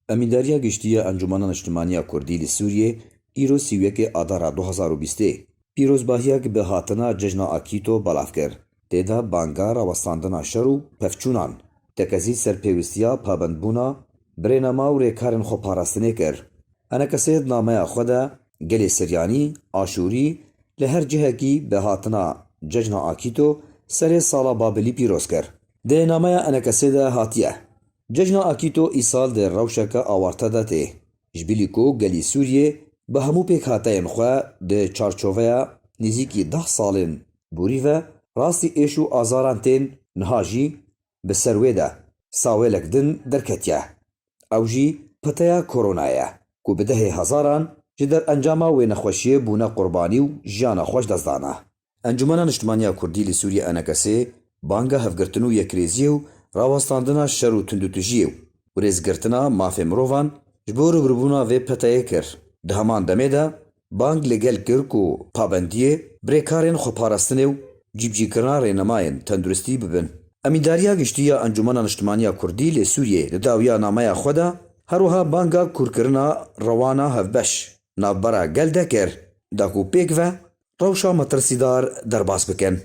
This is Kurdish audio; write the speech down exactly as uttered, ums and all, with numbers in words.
Emîndariya Giştî ya Encûmena Niştimanî ya Kurdî li Sûriyê îro sî û yekê Adara du hazar û bîstê pîrozbahiyek bi hatina Cejna Akîto belav kir. Tê de banga rawestandina şer û pevçûnan, tekezî ser pêwistiya pabendbûna bi rênama û rêkarên xweparastinê kir. Enekesê di nameya xwe de gelê Siryanî, Aşûrî li her cihekî bi hatina Cejna Akîto serê sala Babilî pîroz kir. Di nameya Enekesê de hatiye, Cejna Akîto îsal di rewşeke awarte de tê. Ji bilî ku gelî Sûriyê bi hemû pêkhateyên xwe di çarçoveya nêzîkî deh salên borî ve rastî êş û azaran tên, niha jî bi ser wê de sawêlek din derketiye. Ew jî peteya koronayê ye ku bi dehê hezaran ji derencama wê nexweşiyê bûne qurbanî û jiyana xwe ji dest dane. Encûmena Niştimanî ya Kurdî li Sûriyê, Enekesê, banga hevgirtin û yekrêziyê û rawestandina şer û tundûtijiyê û rêzgirtina mafê mirovan ji bo rûbirûbûna vê peteyê kir. Di heman demê de bang li gel kir ku pabendiyê bi rêkarên xweparastinê û cîbicîkirina rênemayên tenduristî bibin. Emîndariya Giştî ya Encûmena Niştimanî ya Kurdî li Sûriyê di dawiya nameya xwe de her wiha banga kûrkirina rewana hevbeş navbera gel de kir, da ku pêk ve rewşa metirsîdar derbas bikin.